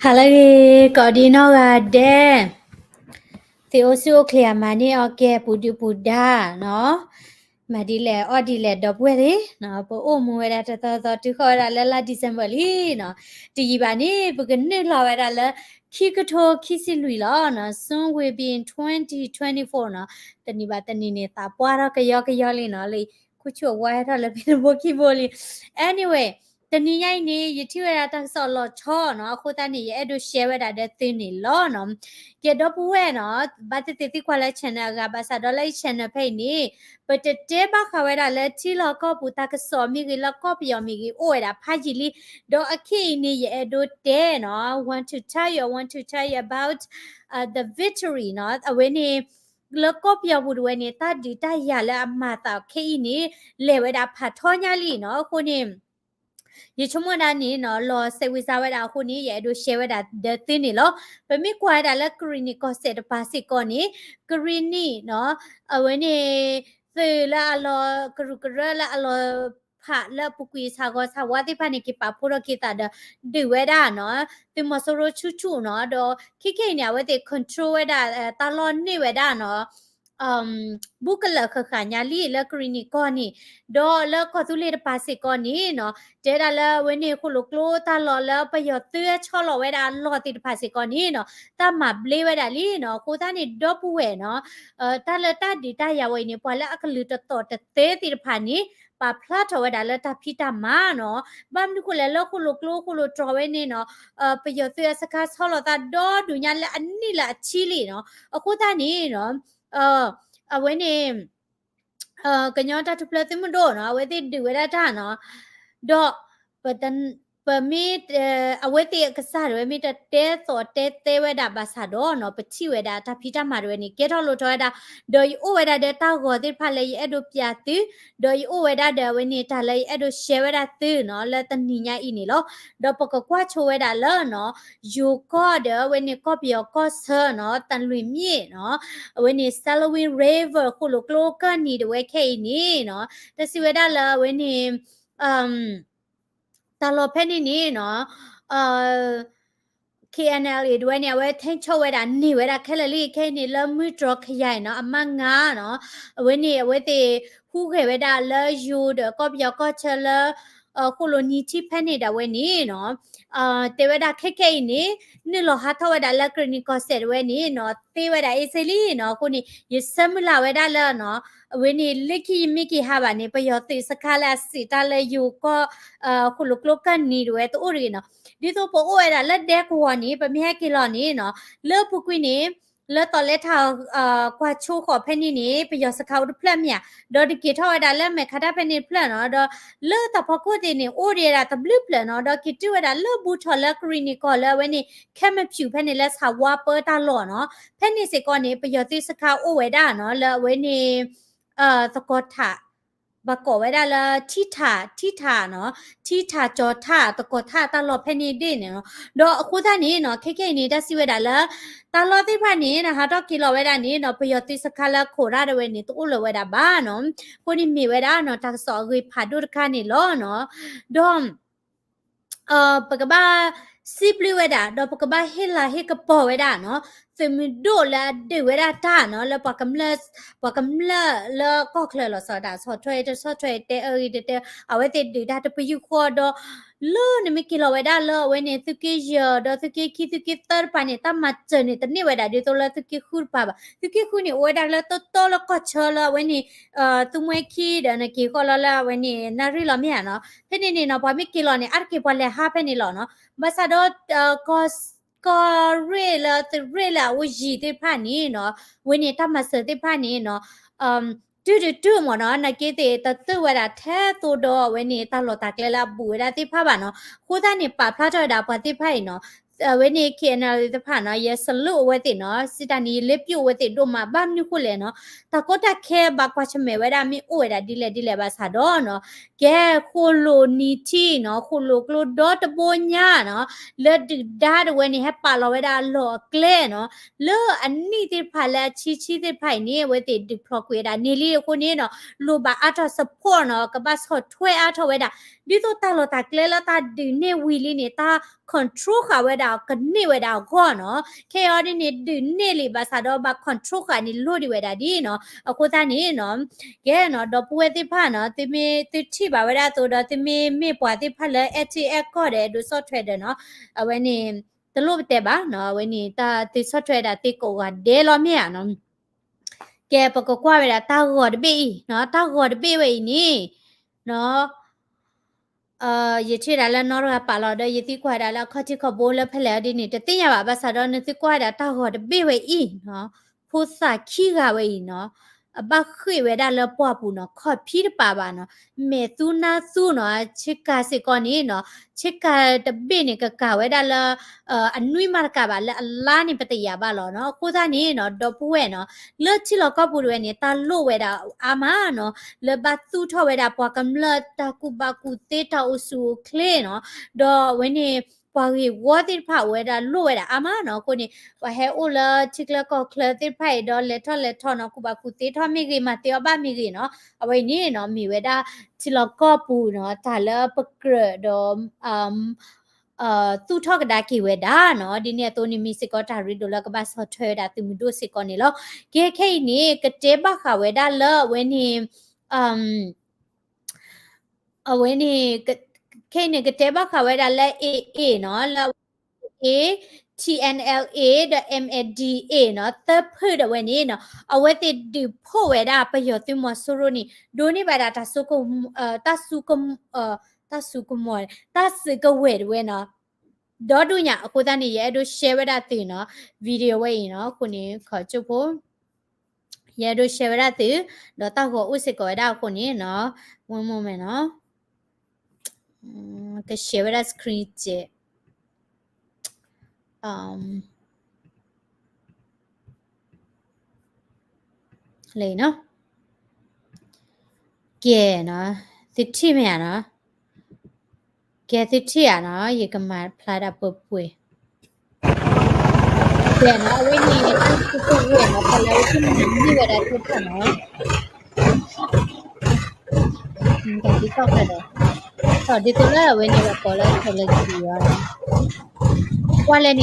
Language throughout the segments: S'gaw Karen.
ဟါလၢအဂ့ၤ ကိးဒံနီၢ်ဂၤဒဲး, သုအိၣ်ဆူၣ်အိၣ်ချ့ အမၤန့ၢ်အီၣ်ကဲ ပူၤဒုၣ်ပူၤဒါနီၤ, မၤဒ်လဲၣ်အီၣ်ဒ်လဲၣ် ဒီပုၢ်ဝဲၢ်သ့ၣ်, ပအိၣ်မူဝဲဒၣ်တသီသီ တုၤဃီၤဝဲဒၣ်လၢလါ December လံနီၤ, တယံာ်ဘၣ်န့ၣ် ပကနုာ်လီၤဝဲဒၣ်လၢ ခံကထိခံဆံလွံၢ်လီၤနီၤ, soon will be in twenty twenty-fourနီၤ, တနံၤဘၣ်တနံၤန့ၣ် သးပှၢ်ထီၣ်ကယီကယီလံနီၤ, လၢခိၣ်ဆူၣ်အဝါဟဲထီၣ်လၢဖံတဘိခံဘိလံ. Anyway, တနံၤညါအံၤန့ၣ် ယထံၣ်ဝဲဒၣ်တၢ်ကစီၣ်လီၤဆီနီၤ, အဃိသတးန့ၣ် ယအဲၣ်ဒိး share ဝဲဒၣ်ဒီးသုန့ၣ်လီၤနီၤ. ကဲဒီပုၢ်ဝဲၢ်နီၤ, ဘၣ်သ့ၣ်သ့ၣ်သံကွၢ်လၢ channel အဂၤ ဘၣ်ဆၣ်ဒီးလၢယ channel ဖဲအံၤန့ၣ် ပတတဲဘၣ်ဃးဝဲဒၣ်လၢထံလီၢ်ကီၢ်ပူၤတၢ်ကစီၣ်မ့ၢ်ဂ့ၤ လၢကီၢ်ပယီၤမ့ၢ်ဂ့ၤ အိၣ်ဝဲဒၣ်ဖးယံာ်လံ, ဒီးအခဲအံၤန့ၣ် ယအဲၣ်ဒိးတဲနီၤ, want to tell you, I want to tell you about uh, the victory နီၤ, အဝဲန့ၣ် လၢကီၢ်ပယီၤပူၤတဝဲန့ၣ် တၢ်ဒုးတၢ်ယၤလၢအမၤသးခဲအံၤန့ၣ် လဲၤဝဲဒၣ်ဖးထီညါလံနီၤ, အဃိန့ၣ် ယဆိကမိၣ်ဒၣ်န့ၣ်နီၤ, လီၤစဲးဝံၤစါဝဲဒၣ်အဃိန့ၣ် ယအဲၣ်ဒိး share ဝဲဒၣ်ဒီးသုန့ၣ်လီၤ. ပမ့ၢ်ကွၢ်ဝဲဒၣ်လၢကရံၣ်နံၣ်ကီၢ်စဲၣ်တပၤစ့ၢ်ကီးန့ၣ်, ကရံၣ်နံၣ်နီၤ, အဝဲန့ၣ် သုးလၢအလီၤကရူၢ်ကရၢလၢအလီၤဖးလၢအပူၤကွံာ်ဆၣ်ဂီၤဆၣ်ဝါသ့ၣ်တဖၣ်န့ၣ် က့ၤပာ်ဖှိၣ်ထီၣ်က့ၤသးဒီး ဒုးဝဲဒၣ်နီၤ, သုးမီၤစိရိၤဆူၣ်ဆူၣ်နီၤ, ဒီးခဲခဲအံၤန့ၣ် အဝဲသ့ၣ် control ဝဲဒၣ် တၢ်လီၢ်န့ၢ်ဝဲဒၣ်နီၤ ဘူးကလၢာ်ဃၣ်ဃၣ်ညါလံလၢကရံၣ်နံၣ်ကီၢ်န့ၣ်, ဒီးလၢကီၢ်သူလ့ၤတပၤစ့ၢ်ကီးန့ၣ်နီၤ, တဲဒၣ်လၢအဝဲန့ၣ်ဃိၣ်လိာ်ကျိတၢ်လီၢ်လၢပယီၤသုးအဆီလီၤဝဲဒၣ်အလီၢ်သ့ၣ်တဖၣ်စ့ၢ်ကီးန့ၣ်နီၤ, တၢ်မၤဘျ့ဝဲဒၣ်လံနီၤ, အဃိသတးန့ၣ် ဒီပုၢ်ဝဲၢ်နီၤ, တၢ်လၢတၢ်ဒုးတၢ်ယၤဝဲအံၤန့ၣ် ပှၤလၢအကလုာ်တသီၣ်တသဲသ့ၣ်တဖၣ်န့ၣ် ပာ်ဖျါထီၣ်ဝဲဒၣ်လၢတၢ်ဖံးတၢ်မၤနီၤ, ဘၣ်မနုၤဃိလဲၣ်လၢဃိၣ်လိာ်ကျိဃိၣ်လိာ်တြီၤဝဲန့ၣ်နီၤ, ပယီၤသုးအစခါဆီလီၤသးဒီဒူၣ်ညါလၢအနံၣ်လၢအဆံလံနီၤ, အဃိသတးန့ၣ်နီၤ အဝဲန့ၣ် ကညီတၢ်ထူၣ်ဖျဲးသုးမုၢ်ဒိၣ်နီၤ, အဝဲသ့ၣ်ဒုးဝဲဒၣ်တၢ်နီၤ, ဒီး ပမ့ၢ် အဝဲသ့ၣ်အကစၢ်တဝဲမ့ၢ်တတဲသီၣ်တဲသဲဝဲဒၣ်ဘၣ်ဆၣ်ဒီးနီၤ, ပထံၣ်ဝဲဒၣ်တၢ်ဖံးတၢ်မၤတဝဲန့ၣ် ကဲထီၣ်လိၣ်ထီၣ်ဝဲဒၣ်, ဒီးယအိၣ်ဝဲဒၣ်ဒီးတၢ်ဂီၤသ့ၣ်တဖၣ်လၢယအဲၣ်ဒိးပျးသု, ဒီးယအိၣ်ဝဲဒၣ်ဒီးအဝဲန့ၣ် တၢ်လၢယအဲၣ်ဒိး share ဝဲဒၣ်သုနီၤ လၢတနံၤညါအံၤန့ၣ်လီၤ. ဒီးပကကွၢ်ဆိဝဲဒၣ်လၢနီၤ ယိၤကီၢ်ဒီးအဝဲန့ၣ်ကီၢ်ပယီၤကီၢ်ဆၢနီၤ သလွံၣ်မ့ၣ်နီၤ, အဝဲန့ၣ် Salween River ဃိၣ်လိာ်ကျိကၢၢ်နံၤတဝဲခဲအံၤန့ၣ်နီၤ, တၢ်စံးဝဲဒၣ်လၢအဝဲန့ၣ် တၢ်လီၢ်ဖဲန့ၣ်န့ၣ်နီၤ K N L A တဝဲန့ၣ် အဝဲထိန်းချုပ်ဝဲဒၣ်န့ၢ်ဝဲဒၣ်ခဲလၢာ်လံ ခဲအံၤန့ၣ် လၢမုၢ်တြီၤခယၤနီၤ အမှတ်ငါးနီၤ, အဝဲန့ၣ် အဝဲသ့ၣ်ဟူးဂဲၤဝဲဒၣ်လၢယိၤဒီးကီၢ်ပယီၤကီၢ်ဆၢလၢ ဃိၣ်လိာ်နံၤထံဖဲန့ၣ်ဒၣ်ဝဲန့ၣ်နီၤ, တဲဝဲဒၣ်ခဲခဲအံၤန့ၣ် နုာ်လီၤဟးထီၣ်ဝဲဒၣ်လၢကရံၣ်နံၣ်ကီၢ်စဲၣ်တဝဲန့ၣ်နီၤ သ့ဝဲဒၣ်အ့စ့လံနီၤ, အဃိန့ၣ် ယဆၢမုၢ်လၢ်ဝဲဒၣ်လၢနီၤ အဝဲန့ၣ် လၢခံယမ့ၢ်က့ၤဟးဘၣ်န့ၣ် ပယီၤသုးစခါလၢအစံးတၢ်လၢယိၤကီၢ် ဃိၣ်လိာ်ကျိကၢၢ်နံၤတဝဲတအိၣ်တဂ့ၤနီၤ, ဒ်သိးပအိၣ်ဝဲဒၣ်လၢဒဲကဝီၤန့ၣ် ပမ့ၢ်ဟဲက့ၤလီၤန့ၣ်နီၤ လၢအပူၤကွံာ်န့ၣ် လၢတီၤလဲထၣ် ကွၢ်ဆိဃီၤဖဲန့ၣ်န့ၣ် ပယီၤစခါအိၣ်တဖျၢၣ်မ့ၢ်ဧါ, ဒီးတက့ၤထီၣ်ဝဲဒၣ်လၢမဲာ်ခးတၢ်ဖဲန့ၣ်တဖျၢၣ်နီၤ, ဒီးလၢတၢ်ဖီခိၣ်သ့ၣ်န့ၣ် အိၣ်ဒံးဝဲဒၣ်တဘျုးဖျၢၣ်နီၤ, ဒီးက့ၤတုၤဝဲဒၣ်လၢဘူးထီၣ်လၢကရံၣ်နံၣ်ကီၢ်လၢအဝဲန့ၣ် ခဲမဖြူၣ်ဖဲန့ၣ်လၢဆၣ်ဝါပၢတၢ်လီၢ်နီၤ, ဖဲန့ၣ်စ့ၢ်ကီးန့ၣ် ပယီၤသုးစခါအိၣ်ဝဲဒၣ်နီၤ လၢအဝဲန့ၣ် သကိးထး ဘၣ်ကိးဝဲဒၣ်လၢ ထံထး ထံထးနီၤ, ထံထးကၠီၤထး သကိးထးတၢ်လီၢ်ဖဲန့ၣ်ဒၣ်န့ၣ်နီၤ, ဒီးအဃိသတးန့ၣ်နီၤ ခဲခဲအံၤန့ၣ် တၢ်စံးဝဲဒၣ်လၢ တၢ်လီၢ်သ့ၣ်တဖၣ်န့ၣ် နဟးထီၣ်က့ၤလီၤဝဲဒၣ်န့ၣ်နီၤ ပယီၤသုးစခါလၢခိးတၢ်တဝဲန့ၣ် တအိၣ်လၢၤဝဲဒၣ်ဘၣ်နီၤ, အဃိန့ၣ်မ့ၢ်ဝဲဒၣ်နီၤ တၢ်ကစီၣ်အဂ့ၢ်ဖးဒိၣ်တခါန့ၣ်လီၤနီၤ, ဒီး ပကဘၣ်စံးဘျုးဝဲဒၣ် ဒီးပကဘၣ်ဟ့ၣ်လၤဟ့ၣ်ကပီၤဝဲဒၣ်နီၤ, သုးမုၢ်ဒိၣ်လၢအဒုးဝဲဒၣ်တၢ်နီၤ လၢပှၤကမျၢၢ် ပှၤကမျၢၢ်လၢကီၢ်ချၢလီၤဆီဒၣ် ဆီၣ်ထွဲတဆီၣ်ထွဲ တဲအဂ့ၤတတဲ အဝဲသ့ၣ်ဒုးတၢ်တပယူာ်ဃီဒီး လၢနမ့ၢ်က့ၤလီၤဝဲဒၣ်လၢအဝဲန့ၣ် သုးက့ယဲၢ် ဒီးသုးက့ခံ သုးက့သၢတပၤန့ၣ် တၢ်မၤစၢၤန့ၣ် တန့ၢ်ဝဲဒၣ်ဒ်သိးလၢသုးက့ဃုတပၤဘၣ်. သုးက့ဃုန့ၣ် အိၣ်ဝဲဒၣ်လၢတီတီလၢကီၢ်ဆၢလၢအဝဲန့ၣ် သုးမွဲခံဒီးနက့ၤဃီလီၤလၢအဝဲန့ၣ် နၣ်ရံၣ်လီၤမ့ၢ်ဧါနီၤ. ဖဲန့ၣ်န့ၣ်နီၤ ပှၤမ့ၢ်က့ၤလီၤန့ၣ် အါတက့ၢ်ပှၤလဲၤဟးဖဲန့ၣ်လီၤနီၤ. ဘၣ်ဆၣ်ဒီး ကီၢ်ရ့ၣ်လၢသုးရ့ၣ်လၢအအိၣ်ယံၤသ့ၣ်တဖၣ်န့ၣ်နီၤ အဝဲန့ၣ်တၢ်မၤစၢၤသ့ၣ်တဖၣ်န့ၣ်နီၤ တုၤတတုၤမ့ၢ်နီၤ နာ်က့သ့ၣ်တသုးဝဲဒၣ်ထဲသိးဒီးအဝဲန့ၣ် တၢ်လီၢ်တၢ်ကျဲလၢအဘူးဝဲဒၣ်သ့ၣ်တဖၣ်ဘၣ်နီၤ. အဃိသတးန့ၣ် ပာ်ဖျါထီၣ်ဝဲဒၣ်ပှၤသ့ၣ်တဖၣ်အံၤနီၤ အဝဲန့ၣ် K N L A သ့ၣ်တဖၣ်နီၤ ယ salute အဝဲသ့ၣ်နီၤ စံးတၢ်န့ၣ် ယလၢပျိၣ်အဝဲသ့ၣ်ဒိၣ်မး ဘၣ်မနုၤဃိလဲၣ်နီၤ တၢ်ကီတၢ်ခဲဘၣ်ကွၢ်ဆၢၣ်မဲာ်ဝဲဒၣ်မ့ၢ်အိၣ်ဝဲဒၣ်ဒ်လဲၣ်ဒ်လဲၣ်ဘၣ်ဆၣ်ဒီးနီၤ ကဲဃိၣ်လိာ်နံၤထံနီၤ ဃိၣ်လိာ်ကျိဒီတဘိညါနီၤ လၢဒုၣ်ဒါတဝဲန့ၣ် ဟဲပာ်လီၤဝဲဒၣ်အလီၢ်အကျဲနီၤ လၢအနံၣ်သ့ၣ်တဖၣ်လၢအဆံဆံသ့ၣ်တဖၣ်အံၤန့ၣ် အဝဲသ့ၣ်ဒုးဖျိးကွံာ်ဝဲဒၣ်န့ၣ်လံအဃိန့ၣ်နီၤ လိၣ်ဘၣ်အါထီၣ် support နီၤ ကဘၣ်ဆီၣ်ထွဲအါထီၣ်ဝဲဒၣ် ဒ်သိးတၢ်လီၢ်တၢ်ကျဲလၢတၢ်ဒုးန့ၢ်ဝံၤလံန့ၣ် တၢ် control ဃာ်ဝဲဒၣ် ကန့ၢ်ဝဲဒၣ်အဂီၢ်နီၤ. ခဲအံၤဒ်န့ၣ် ဒုးန့ၢ်လံဘၣ်ဆၣ်ဒီးဘၣ် control ဃာ်န့ၣ်လိၣ်ဒံးဝဲဒၣ်ဒ်နီၤ. အဃိသတးန့ၣ်နီၤ ကဲနီၤ ဒီပုၢ်ဝဲၢ်သ့ၣ်တဖၣ်နီၤ သုမ့ၢ်သုထံၣ်ဘၣ်ဝဲဒၣ်အသိးဒီး သုမ့ၢ်မ့ၢ်ပှၤသ့ၣ်တဖၣ်လၢ အဲးထံအဲးကီၢ်ဒီး အဲးဒိးဆီၣ်ထွဲဒီးနီၤ အဝဲန့ၣ် တလိၣ်ပတဲဘၣ်နီၤ. အဝဲန့ၣ် တၢ်သုဆီၣ်ထွဲဒၣ်သ့ကိးဂၤဒဲးလီၤမ့ၢ်ဧါနီၤ. ကဲ ပကကွၢ်ဝဲဒၣ်တၢ်ဂီၤတဘ့ၣ်အံၤနီၤ, တၢ်ဂီၤတဘ့ၣ်ဝဲအံၤန့ၣ်နီၤ ယထံၣ်ဒၣ်လၢနီတဂၤပာ်လီၤဒီး ယသံကွၢ်ဒၣ်လၢအခီၣ်ထံးခီၣ်ဘိလၢဖဲလဲၣ်ဒ်န့ၣ် တသ့ၣ်ညါဘၣ်. ဘၣ်ဆၣ်ဒီးနသုကွၢ်ဝဲဒၣ်တၢ်ဂီၤတဘ့ၣ်ဝဲအံၤနီၤ ဖိသၣ်ခံဂၤဝဲအံၤနီၤ အဘၣ်ဃ့ၢ်ဝဲဒၣ်လၢပှၢ်ပူၤနီၤ ခီၣ်ဖံးတပၤဘၣ်နီၤ မဲာ်သူနါသူနီၤ ဆ့ကၤစ့ၢ်ကီးန့ၣ်နီၤ ဆ့ကၤတဘ့ၣ်န့ၣ် ကကၤဝဲဒၣ်လၢ အနွံမးတကးဘၣ် လၢအလါန့ၣ် ပတယာ်ဘၣ်လီၤနီၤ. အဃိသတးန့ၣ်နီၤ ဒီပုၢ်ဝဲၢ်နီၤ လၢထံလီၢ်ကီၢ်ပူၤတဝဲန့ၣ် တၢ်လိၣ်ဝဲဒၣ်အါမးနီၤ လၢဘၣ်သူၣ်ထီၣ်ဝဲဒၣ်ပှၤကမျၢၢ်တၢ်ကူၣ်ဘၣ်ကူၣ်သ့ တၢ်အိၣ်ဆူၣ်အိၣ်ချ့နီၤ ဒီးအဝဲန့ၣ် ပှၤဂ့ၢ်ဝီသ့ၣ်တဖၣ် အဝဲဒၣ်လိၣ်ဝဲဒၣ်အါမးနီၤ. အဃိန့ၣ် ပှၤဟဲအိၣ်လၢထံချၢကီၢ်ချၢသ့ၣ်တဖၣ်အံၤဒီး လဲၤထီၣ်လဲၤထီနီၤ ကူၣ်ဘၣ်ကူၣ်သ့ထီၣ်မ့ၢ်ဂ့ၤ မၤသ့အီၣ်ဘၣ်မ့ၢ်ဂ့ၤနီၤ အဝဲအံၤန့ၣ်နီၤ မ့ၢ်ဝဲဒၣ် ထံလီၢ်ကီၢ်ပူၤနီၤ တၢ်လၢပကြၢးဒီး သူၣ်ထီၣ်ကဒါက့ၤဝဲဒၣ်နီၤ. ဒ်န့ၣ်အသိးန့ၣ် မ့ၢ်စ့ၢ်ကီးတၢ်ရ့ဒိၣ်လၢကဘၣ်ဆီၣ်ထွဲဝဲဒၣ်သုးမုၢ်ဒိၣ်စ့ၢ်ကီးန့ၣ်လီၤ. ကဲခဲအံၤန့ၣ် ကတဲဘၣ်ဃးဝဲဒၣ်လၢအဝဲန့ၣ် အဝဲန့ၣ် ခဲအံၤန့ၣ် ကတဲဘၣ်ဃးဝဲဒၣ်လၢ AA နီၤ လၢ AA, TNLA ဒီး MNDAA နီၤ သၢဖုဒီးဝဲန့ၣ်နီၤ အဝဲသ့ၣ်ဒုးဖှိၣ်ဝဲဒၣ်ပယီၤသုးမီၤစိရိၤန့ၣ် ဒိးန့ၢ်ဘၣ်ဒၣ် တၢ်စူက တၢ်စူကမီၤ တၢ်စူကဝဲၤတဝဲနီၤ ဒီဒူၣ်ညါ. အဃိသတးန့ၣ် ယအဲၣ်ဒိး share ဝဲဒၣ်သုးနီၤ video ဝဲအံၤနီၤ အဃိန့ၣ် ခီကၠိဖိ ယအဲၣ်ဒိး share ဝဲဒၣ်သုး ဒီးတၢ်ဂီၤအိၣ်စ့ၢ်ကီးဝဲဒၣ်အဃိန့ၣ်နီၤ one moment နီၤ က share ဝဲဒၣ် screen ကဲး လၢနီၤ ကဲနီၤ သုထံၣ်မ့ၢ်ဧါနီၤ ကဲသုထံၣ်ဧါနီၤ ယကမၤဖျါဒၣ်ပှဲၤပှဲၤ ကဲနီၤ အဝဲန့ၣ် တၢ်စူကဝဲၤနီၤ ပှၤလၢအဝဲသ့ၣ်မၤန့ၢ်ဝဲဒၣ်သ့ၣ်တဖၣ်နီၤ တၢ်ဒ်သိးဖဲဒီး ဒ်သိးလၢအဝဲန့ၣ် ပှၤကိးလၢ technology အီၤနီၤ ကွၢ်လဲၣ်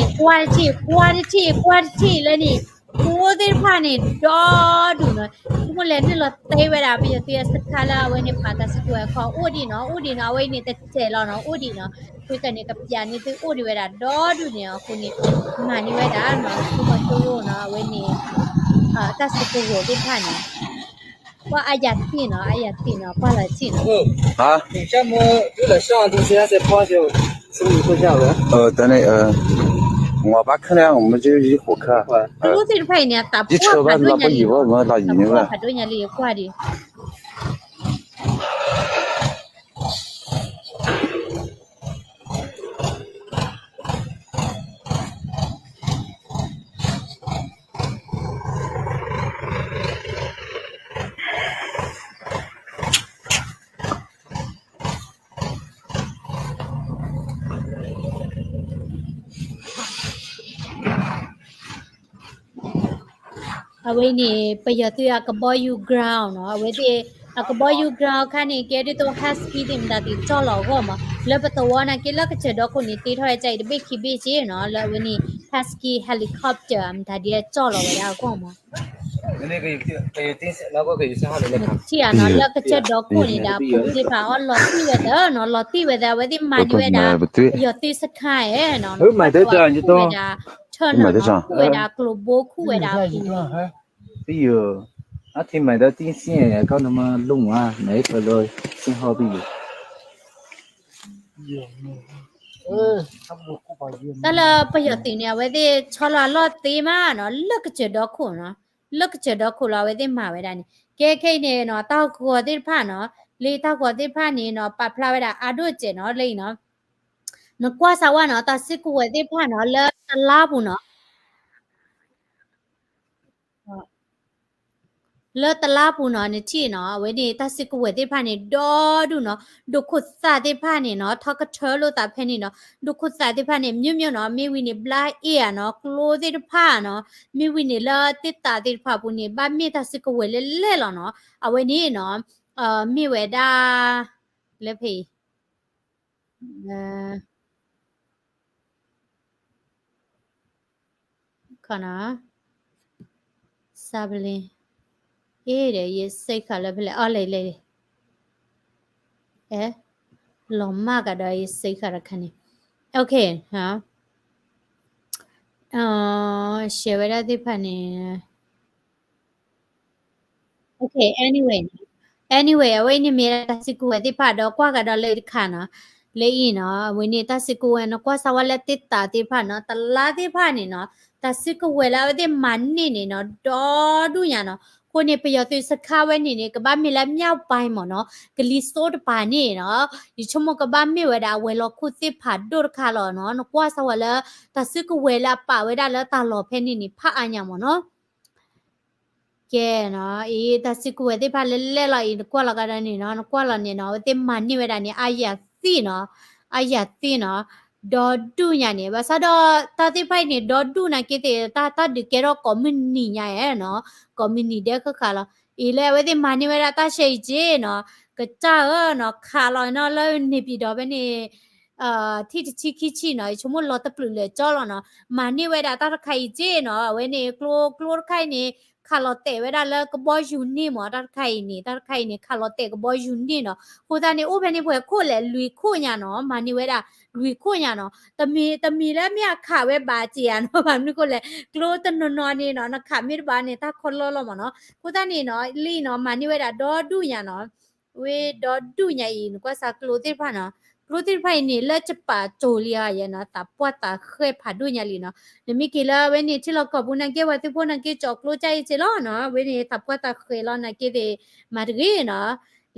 န့ၣ် ကွၢ်တထံၣ် ကွၢ်တထံၣ် ကွၢ်တထံၣ်လၢန့ၣ် ကျိသ့ၣ်တဖၣ်န့ၣ် ဒီဒူၣ်နီၤ ဆိကမိၣ်လဲၤနုာ်လီၤသ့ဝဲဒၣ် ပယီၤသုးအစခါလၢအဝဲန့ၣ် ပာ်တၢ်စုကဝဲၤခီအိၣ်ဒံးနီၤ အိၣ်ဒံးနီၤ အဝဲအံၤန့ၣ်တစဲးလီၤနီၤ အိၣ်ဒံးနီၤ ဖဲကန့ၣ် ကပျးန့ၢ်သုအိၣ်ဒံးဝဲဒၣ် ဒီဒူၣ်န့ၣ်အဃိန့ၣ် မၤန့ၢ်ဝဲဒၣ်နီၤ သုးမီၤစိရိၤနီၤ အဝဲန့ၣ် တၢ်စုကဝဲၤသ့ၣ်တဖၣ်န့ၣ် ကွၢ်အါယၤသ့ၣ်နီၤ အါယၤသ့ၣ်နီၤ ကွၢ်လီၤတံၢ်နီၤ ဟါ 你下么有点像，就是那些花就送你坐下了。呃，等等，呃，我爸看了，我们就一起看。ကျိသ့ၣ်တဖၣ်အံၤန့ၣ် အသးပှၢ်ဖးဒိၣ်ညါလံနီၤ အသးပှၢ်ဖးဒိၣ်ညါလံ ယကွၢ်ဒံး အဝဲန့ၣ် ပယီၤသုးအကဘီယူၤ ground နီၤ အဝဲသ့ၣ် အကဘီယူၤ ground အခါန့ၣ် ကဲဒ်သိး husky သ့ၣ်မတၤသ့ၣ်ကၠီၣ်လီၤအဂီၢ်မး လၢပသဝီနာ်က့လၢကစၢၢ်ဒီခိၣ်န့ၣ် တ့ထီၣ်ဝဲဒ်အံၤတဘ့ၣ်ခံဘ့ၣ်က့နီၤ လၢအဝဲန့ၣ် husky helicopter မတၤဒ်အကၠီၣ်လီၤဝဲဒၣ်အဂီၢ်မး ထံၣ်ဧါနီၤ လၢကစၢၢ်ဒီခိၣ်န့ၣ်ဒီး အပူၤသ့ၣ်တဖၣ်အီၣ်လီၤတံၢ်ဝဲသၢနီၤ လီၤတံၢ်ဝဲသၢ အဝဲသ့ၣ်မၤန့ၢ်ဝဲဒၣ် ပယီၤသုးစခါဧါနီၤ ခူၣ်ဝဲဒၣ် ထၢၣ်နီၤ ခူၣ်ဝဲဒၣ်ကျိၤဘိ ခူၣ်ဝဲဒၣ်အပူၤ အထံမၤဒီးတံၢ်စ့ၢ် ကီၢ်နမၤလိၣ်မး နအဲၣ်ဖၢလၢစ့ဟီၣ်ဘံၣ်ယိၤ တၢ်လၢပယီၤသုးန့ၣ် အဝဲသ့ၣ်ဆီလီၤအလီၢ်သ့မးနီၤ လၢကစၢၢ်ဒီခိၣ်နီၤ လၢကစၢၢ်ဒီခိၣ်လီၤ အဝဲသ့ၣ်မၤဝဲဒၣ်န့ၣ် ကဲခဲအံၤန့ၣ်နီၤ တၢ်ဂီၤသ့ၣ်တဖၣ်နီၤ လၢတၢ်ဂီၤသ့ၣ်တဖၣ်န့ၣ်နီၤ ပာ်ဖျါဝဲဒၣ်အါဒိၣ်စဲးနီၤ လၢအံၤနီၤ နကွၢ်စၢ်ဝဲနီၤ တၢ်စုကဝဲၤသ့ၣ်တဖၣ်နီၤ လၢတလါပူၤနီၤ လၢတလါပူၤနီၤ နထံၣ်နီၤ အဝဲန့ၣ် တၢ်စုကဝဲၤသ့ၣ်တဖၣ်န့ၣ် ဒီဒူၣ်နီၤ ဒိၣ်ခိၣ်သၣ်သ့ၣ်တဖၣ်န့ၣ်နီၤ ထီကထၢလိာ်သးဖဲန့ၣ်နီၤ ဒိၣ်ခိၣ်သၣ်သ့ၣ်တဖၣ်န့ၣ် မျိုးမျိုးနီၤ မ့ၢ်ဝံၤန့ၣ် ဘျါအ့ၣ်ဧါနီၤ ကျိသ့ၣ်တဖၣ်နီၤ မ့ၢ်ဝံၤန့ၣ်လၢသ့ၣ်သၣ်သ့ၣ်တဖၣ်အပူၤန့ၣ် ဘၣ်မ့ၢ်တၢ်စုကဝဲၤလဲၣ်လဲၣ်လီၤနီၤ အဝဲန့ၣ်နီၤ မ့ၢ်ဝဲဒၣ် လၢဖဲအံၤ ကီးနီၤ, စးဘလ့, အ့ဒီး ယစ့ၢ်ကီးလၢဖဲလဲၣ်, အီလဲၣ်လဲၣ်, အဲ, လီၤမၢ်ကဒီး ယစ့ၢ်ကီးတခါန့ၣ်, okay, share ဝဲဒၣ်သ့ၣ်တဖၣ်န့ၣ် Okay, anyway, anyway, အဝဲအံၤန့ၣ်မ့ၢ်ဒၣ်တၢ်စုကဝဲၤသ့ၣ်တဖၣ် ဒီးကွၢ်ကဒီးလၢတခါနီၤ, လၢအံၤနီၤ, အဝဲန့ၣ်တၢ်စုကဝဲၤ နကွၢ်စၢ်ဝဲလၢသ့ၣ်သးသ့ၣ်တဖၣ်နီၤ, တလါသ့ၣ်တဖၣ်န့ၣ်နီၤ, တၢ်စုကဝဲၤလၢအဝဲသ့ၣ်မၤန့ၢ်န့ၣ်နီၤ, ဒီဒူၣ်ညါနီၤ, အဃိန့ၣ် ပယီၤသုးစခါဝဲန့ၣ်န့ၣ် ကဘၣ်မ့ၢ်လၢ မြောက်ပိုင်း မ့ၢ်နီၤ, ကလံၤစိးတပၤန့ၣ်နီၤ, ယဆိကမိၣ်ကဘၣ်မ့ၢ်ဝဲဒၣ်အဝဲၤလီၢ်ခိၣ်သ့ၣ်တဖၣ်ဒိၣ်တခါလီၤနီၤ, နကွၢ်စၢ်ဝဲလၢ တၢ်စုကဝဲၤလၢအပာ်ဝဲဒၣ်လၢတၢ်လီၢ်ဖဲန့ၣ်န့ၣ် ဖးအါညါမ့ၢ်နီၤ ကဲနီၤ, အံၤ တၢ်စုကဝဲၤသ့ၣ်တဖၣ်လၢလဲၣ်လီၤအံၤ နကွၢ်လီၤကဒီးန့ၣ်နီၤ, နကွၢ်လီၤန့ၣ်နီၤ, အဝဲသ့ၣ်မၤန့ၢ်ဝဲဒၣ်န့ၣ် အါယၤသ့နီၤ, အါယၤသ့နီၤ, ဒီဒူၣ်ညါန့ၣ်, ဘၣ်ဆၣ်ဒီးတၢ်သ့ၣ်တဖၣ်အံၤန့ၣ် ဒီဒူၣ်နာ်က့သ့ၣ် တၢ် တၢ်ဒုးကဲထီၣ်ကိးမုၢ်နံၤညါနီၤ, ကိးမုၢ်နံၤဒဲးဃၣ်ဃၣ်လီၤ, အံၤလၢအဝဲသ့ၣ်မၤန့ၢ်ဝဲဒၣ်တၢ်ဆဲးအံၤက့နီၤ, ကစၢ်ဧၢနီၤ, ခးလီၤနီၤ လၢန့ၣ်ပံၤဒီးဖဲန့ၣ် ထံၣ်တဆံခံဆံနီၤ, ယဆိကမိၣ်လီၤတပျုာ်လၢာ်ကၠီလီၤနီၤ, မၤန့ၢ်ဝဲဒၣ်တၢ်တခါအံၤက့နီၤ, အဝဲန့ၣ် ကျိ ကျိတခါအံၤန့ၣ် ခးလီၤတဲာ်ဝဲဒၣ်လၢကဘီယူၤန့ၣ်မ့ၢ် တၢ်တခါအံၤန့ၣ်, တၢ်တခါအံၤန့ၣ် ခးလီၤတဲာ်ကဘီယူၤန့ၣ်နီၤ, အဃိသတးန့ၣ် အိၣ်ဖဲန့ၣ်ပှဲၤခိၣ်လဲၣ် လွံၢ်ခိၣ်ညါနီၤ, မၤန့ၢ်ဝဲဒၣ် လွံၢ်ခိၣ်ညါနီၤ, တမံၤ တမံၤလၢမ့ၢ်အခးဝဲဘၣ်စ့ၢ်ဧါနီၤ, ဘၣ်မနုၤဃိလဲၣ် ကျိတနီၤနီၤန့ၣ်နီၤ နခးမ့ၢ်တဘၣ်န့ၣ် တၢ်ခီလီလီၤမ့ၢ်နီၤ, အဃိသတးန့ၣ်နီၤ လံနီၤ မၤန့ၢ်ဝဲဒၣ်ဒီဒူၣ်ညါနီၤ ဝဲဒီဒူၣ်ညါအံၤ နကွၢ်စၢ်ကျိသ့ၣ်တဖၣ်နီၤ, ကျိသ့ၣ်တဖၣ်အံၤန့ၣ် လၢကပာ်တိၤလံဧါယဲနီၤ, သးပှၢ်သးဃဲးဖးဒိၣ်ညါလံနီၤ, နမ့ၢ်က့ၤလၢအဝဲန့ၣ် ထံလီၢ်ကီၢ်ပူၤနာ်က့ ပှၤသုးဖိနာ်က့ ကၠီကျိကၢ်အံၤစ့ၢ်လီၤနီၤ, အဝဲန့ၣ် သးပှၢ်သးဃဲးလီၤနာ်က့သ့ၣ် မၤတဂ့ၤနီၤ,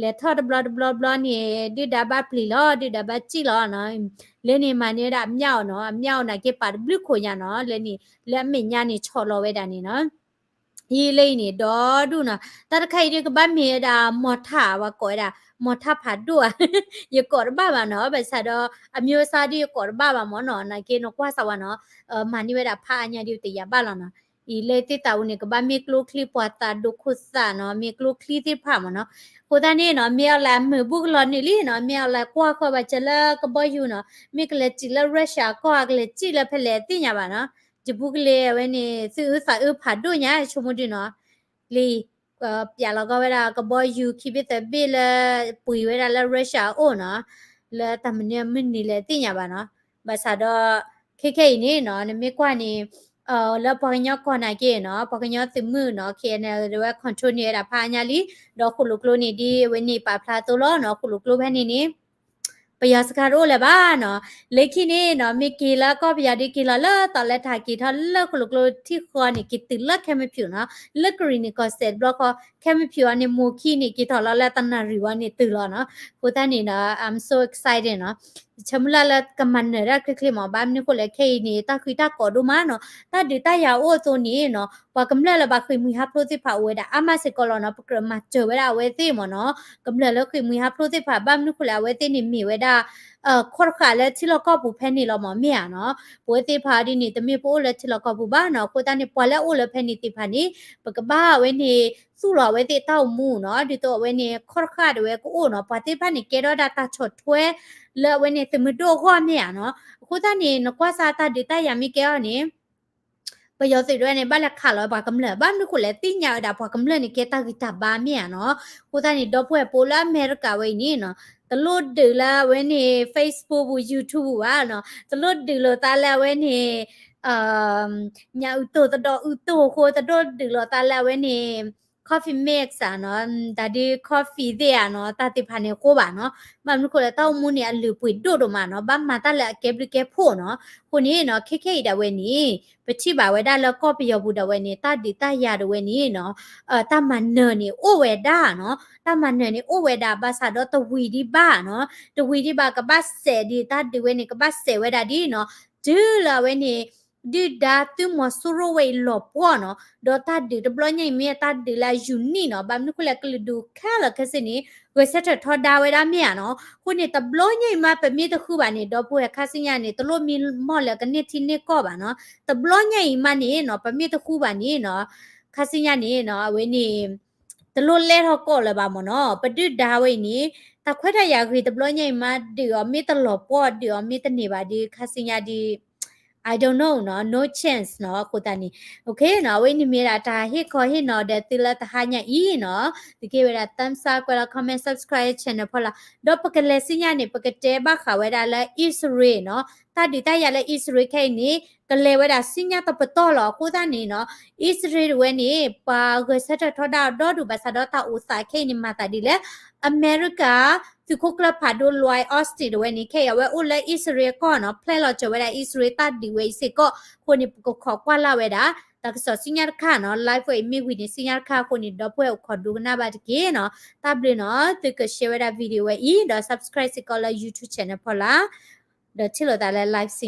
လဲၤထီၣ်တဘျီတဘျီဘျီန့ၣ် ဒုၣ်ဒါဘၣ်ပျံၤလီၤ ဒုၣ်ဒါဘၣ်စံၣ်လီၤနီၤ, လၢန့ၣ်မၤန့ၢ်ဝဲဒၣ်အမြောက်နီၤ, အမြောက်နာ်က့ပာ်တဘျုးခိၣ်ညါနီၤ, လၢန့ၣ် လၢအမဲာ်ညါန့ၣ် ဆီၣ်လီၤဝဲဒၣ်န့ၣ်နီၤ အံၤလၢအံၤန့ၣ် ဒီဒူၣ်နီၤ, တၢ်တခါအံၤဒုးကဘၣ်မ့ၢ်ဝဲဒၣ် mortar ဝဲကိးဝဲဒၣ် mortar ဖးဒိၣ်ဧါ, ယကိးတဘၣ်ဘၣ်နီၤ, ဘၣ်ဆၣ်ဒီး အမျိုးအစားဒုးယကိးတဘၣ်ဘၣ်မ့ၢ်နီၤ, နာ်က့နကွၢ်စၢ်ဝဲနီၤ, မၤန့ၢ်ဝဲဒၣ်ဖးအါညါဒုးတယာ်ဘၣ်လီၤနီၤ, အံၤလၢသ့ၣ်သးအူန့ၣ် ကဘၣ်မ့ၢ်ကျိချံပှၤသးဒိၣ်ခိၣ်သးနီၤ, မ့ၢ်ကျိချံသ့ၣ်တဖၣ်မ့ၢ်နီၤ, အဃိသတးန့ၣ်နီၤ မ့ၢ်အီၤလၢအမုာ်ဘူးကလီၤနုာ်လံနီၤ, မ့ၢ်အီၤလၢကွၢ်ဃီဘၣ်စၢၤလၢကဘီယူၤနီၤ, မ့ၢ်ကလဲၤစံၣ်လၢ Russia ကီၢ် ကလဲၤစံၣ်လၢဖဲလဲၣ်သ့ၣ်ညါဘၣ်နီၤ, ယဘူးကလ့ၤအဝဲန့ၣ် သူၣ်အုးသးအုးဖးဒိၣ်ညါ ဆိကမိၣ်ဒုးနီၤ, လံ ပျးလီၤကီၢ်ဝဲဒၣ်ကဘီယူၤခံဘ့ၣ်သၢဘ့ၣ်လၢ ပှ့ၤဝဲဒၣ်လၢ Russia အအိၣ်နီၤ, လၢတၢ်မနုၤမုၢ်နံၤလဲၣ်သ့ၣ်ညါဘၣ်နီၤ, ဘၣ်ဆၣ်ဒီး ခဲခဲအံၤန့ၣ်နီၤ နမ့ၢ်ကွၢ်န့ၣ် လၢပှၤကညီကီၢ်နာ်က့နီၤ ပှၤကညီသုးမုၢ်နီၤ ခဲအံၤန့ၣ် ဒဝဲ control န့ၢ်ဝဲဒၣ်ဖးအါညါလံ, ဒီးဃိၣ်လိာ်ကျိန့ၣ် ဒ်အဝဲန့ၣ်ပာ်ဖျါအသိးလီၤနီၤ, ဃိၣ်လိာ်ကျိဖဲန့ၣ်န့ၣ် ပယီၤစခါတအိၣ်လၢၤဘၣ်နီၤ, လၢခံန့ၣ်နီၤ မ့ၢ်က့ၤလၢကီၢ်ပယီၤဒုးက့ၤလီၤလၢသီးလၢထး က့ၤထီၣ်လၢဃိၣ်လိာ်ကျိထံဃီန့ၣ် က့ၤတုၤလၢခဲမဖြူနီၤ, လၢကရံၣ်နံၣ်ကီၢ်စဲၣ်တဘျီဃီ ခဲမဖြူအီၤန့ၣ် မိၢ်ခံန့ၣ် က့ၤထီၣ်လီၤလၢတနၣ်ရံၣ်ဝံၤန့ၣ်တုၤလီၤနီၤ, အဃိသတးန့ၣ်နီၤ I'm so excited နီၤ ယဆၢမုၢ်လၢ်လၢကမၤနၢၤတၢ်ချ့ချ့မး, ဘၣ်မနုၤဃိလဲၣ် ခဲအံၤန့ၣ် တၢ်ဃံတၢ်ကီးဒိၣ်မးနီၤ, တၢ်ဒုးတၢ်ယၤအိၣ်အသိးန့ၣ်နီၤ ပှၤကမျၢၢ်လၢဘၣ်ဃ့ၢ်မှံဟးဖျိးသ့ၣ်တဖၣ်အိၣ်ဝဲဒၣ်အါမးစ့ၢ်ကီးလီၤနီၤ, ပကြၢးမၤစၢၤဝဲဒၣ်အဝဲသ့ၣ်မ့ၢ်နီၤ, ကမျၢၢ်လၢဃ့ၢ်မှံဟးဖျိးသ့ၣ်တဖၣ် ဘၣ်မနုၤဃိလဲၣ် အဝဲသ့ၣ်န့ၣ်မ့ၢ်ဝဲဒၣ် ခီၣ်တဃာ်လၢထံလီၢ်ကီၢ်ပူၤဖဲန့ၣ်လီၤမ့ၢ်ဧါနီၤ, ပဝဲသ့ၣ်တဖၣ်ဒ်န့ၣ် တမ့ၢ်ပအိၣ်လၢထံလီၢ်ကီၢ်ပူၤဘၣ်နီၤ, အဃိသတးန့ၣ် ပှၤလၢအအိၣ်လၢဖဲန့ၣ်သ့ၣ်တဖၣ်န့ၣ် ပကဘၣ်အဝဲန့ၣ် သူၣ်လီၤအဝဲသ့ၣ်တၢ်အိၣ်မူနီၤ, ဒ်သိးအဝဲန့ၣ် ခီၣ်တဃာ်ဒၣ်ဝဲကအိၣ်နီၤ, ပှၤသ့ၣ်တဖၣ်န့ၣ် ကဲထီၣ်ဒၣ်တၢ်ဆီၣ်ထွဲ လၢအဝဲန့ၣ် သုးမုၢ်ဒိၣ်အဂီၢ်မ့ၢ်ဧါနီၤ, အဃိသတးန့ၣ် နကွၢ်စၢ်တၢ်ဒုးတၢ်ယၤမ့ၢ်ကဲအီၤန့ၣ် ပယီၤသုးဒၣ်ဝဲန့ၣ် ဘၣ်လဲၤခးလီၤပှၤကမျၢၢ်, ဘၣ်မနုၤဃိလဲၣ် သ့ၣ်ညါဝဲဒၣ်ပှၤကမျၢၢ်န့ၣ် ကဲတၢ်ဂံၢ်တၢ်ဘါမ့ၢ်ဧါနီၤ, အဃိသတးန့ၣ် ဒီပုၢ်ဝဲၢ်ဖိလၢအမဲရကၤဝဲအံၤန့ၣ်နီၤ, တလိၣ်ဒုးလၢအဝဲန့ၣ် Facebook ပူၤ YouTube ပူၤဘၣ်နီၤ, တလိၣ်ဒုးလိာ်သးလၢအဝဲန့ၣ် ညၣ်အုၣ်တိၢ်သဒီးအုၣ်တိၢ်အဃိ တလိၣ်ဒုးလိာ်သးလၢအဝဲန့ၣ် coffee mix ဧါနီၤ, တၢ်ဒုး coffee သ့ၣ်ဧါနီၤ, တၢ်သ့ၣ်တဖၣ်န့ၣ်အဃိဘၣ်နီၤ, ဘၣ်မနုၤဃိလဲၣ် တၢ်အိၣ်မူန့ၣ်အလုၢ်အပှ့ၤဒိၣ်ဒိၣ်မးနီၤ, ဘၣ်မၤတၢ်လၢအကဲဘျုးကဲဖှိၣ်နီၤ, အဃိန့ၣ်နီၤ ခဲခဲအံၤဒၣ်ဝဲန့ၣ် ပထံၣ်ဘၣ်ဝဲဒၣ်လၢကီၢ်ပယီၤပူၤဒၣ်ဝဲန့ၣ် တၢ်ဒုးတၢ်ယၤဒၣ်ဝဲန့ၣ်နီၤ တၢ်မၤနၢၤန့ၣ်အိၣ်ဝဲဒၣ်နီၤ, တၢ်မၤနၢၤန့ၣ်အိၣ်ဝဲဒၣ် ဘၣ်ဆၣ်ဒီးတဝံၤဒံးဘၣ်နီၤ, တဝံၤဒံးဘၣ် ကဘၣ်စဲးဒံး တၢ်ဒုးဝဲန့ၣ် ကဘၣ်စဲးဝဲဒၣ်ဒ်နီၤ, တုၤလၢအဝဲန့ၣ် ဒုၣ်ဒါသုးမီၤစိရိၤဝဲအံၤလီၤပှီၢ်နီၤ, ဒီးတၢ်ဒုးတဘျီညါအံၤမ့ၢ်တၢ်ဒုးလၢယူၤနံၣ်နီၤ, ဘၣ်မနုၤဃိလဲၣ် ကလုာ်ဒူၣ်ခဲလၢာ်ခဲဆ့န့ၣ် ဂဲၤဆၢထၢၣ်ထီဒါဝဲဒၣ်မ့ၢ်ဧါနီၤ, အဃိန့ၣ် တဘျီညါအံၤမး ပမ့ၢ်တဃုဘၣ်န့ၣ် ဒီပုၢ်ဝဲၢ်ခါဆူညါန့ၣ် တလိၣ်မံမီၢ်လၢကန့ၢ်ထံန့ၢ်ကီၢ်ဘၣ်နီၤ, တဘျီညါအံၤမးန့ၣ်နီၤ ပမ့ၢ်တဃုဘၣ်န့ၣ်နီၤ ခါဆူညါန့ၣ်နီၤ အဝဲန့ၣ် တလိၣ်လဲၢ်ထီၣ်ကီၢ်လၢၤဘၣ်မ့ၢ်နီၤ, ပဒုၣ်ဒါဝဲအံၤန့ၣ် တၢ်ခွဲးတၢ်ယာ်ဂ့ၤတဘျီညါအံၤမး ဒုးအီၤမ့ၢ်တလီၤပှီၢ် ဒုးအီၤမ့ၢ်တန့ၢ်ဘၣ်ဒီး ခါဆူညါဒီး I don't know နီၤ, no chance နီၤ. အဃိသတးန့ၣ် okay နီၤ, အဝဲန့ၣ်မ့ၢ်ဒၣ်တၢ်ဟ့ၣ်ခီဟ့ၣ်နီၤဒီးသုလၢတဟါညါအံၤနီၤ. သုကဟ့ၣ်ဝဲဒၣ် thumbs up ကွဲးလီၤ comment, subscribe channel ဖီလာ်, ဒီးပကလဲၤဆူညါန့ၣ် ပကတဲဘၣ်ဃးဝဲဒၣ်လၢ အံၣ်စရ့လးနီၤ, တၢ်ဒုးတၢ်ယၤလၢအံၣ်စရ့လးခဲအံၤန့ၣ် ကလဲၤဝဲဒၣ်ဆူညါတပတီၢ်လီၤ. အဃိသတးန့ၣ်နီၤ, အံၣ်စရ့လးတဝဲန့ၣ် ပှၤဂဲၤဆၢထၢၣ်ထီဒါအီၤဒီဒူၣ် ဘၣ်ဆၣ်ဒီးတၢ်အိၣ်သးခဲအံၤန့ၣ် မၤသးဒ်လဲၣ်. အမဲရကၤ သုးခိၣ်ကျၢၢ်ဖးဒိၣ် Lloyd Austin တဝဲန့ၣ် ခဲအံၤအဝဲအိၣ်လၢအံၣ်စရ့လးအကီၢ်နီၤ, ဖျဲၣ်လီၤစၢၤဝဲဒၣ်အံၣ်စရ့လးတၢ်ဒုးဝဲအံၤစ့ၢ်ကီး. အဃိန့ၣ် ပကခိးကွၢ်လၢ်ဝဲဒၣ် တၢ်ကစီၣ်ဆူညါတခါနီၤ, live ဝဲအံၤမ့ၢ်ဝံၤန့ၣ် ဆူညါတခါအဃိန့ၣ် ဒီပုၢ်ဝဲၢ်အိၣ်ခိးဒိကနၣ်ဘၣ်တက့ၢ်နီၤ. တၢ်ဘျုးနီၤ, သုက share ဝဲဒၣ် video ဝဲအံၤ ဒီး subscribe စ့ၢ်ကီးလၢ YouTube channel ဖီလာ်, ဒီးထံၣ်လိာ်သးလၢ live ဆူ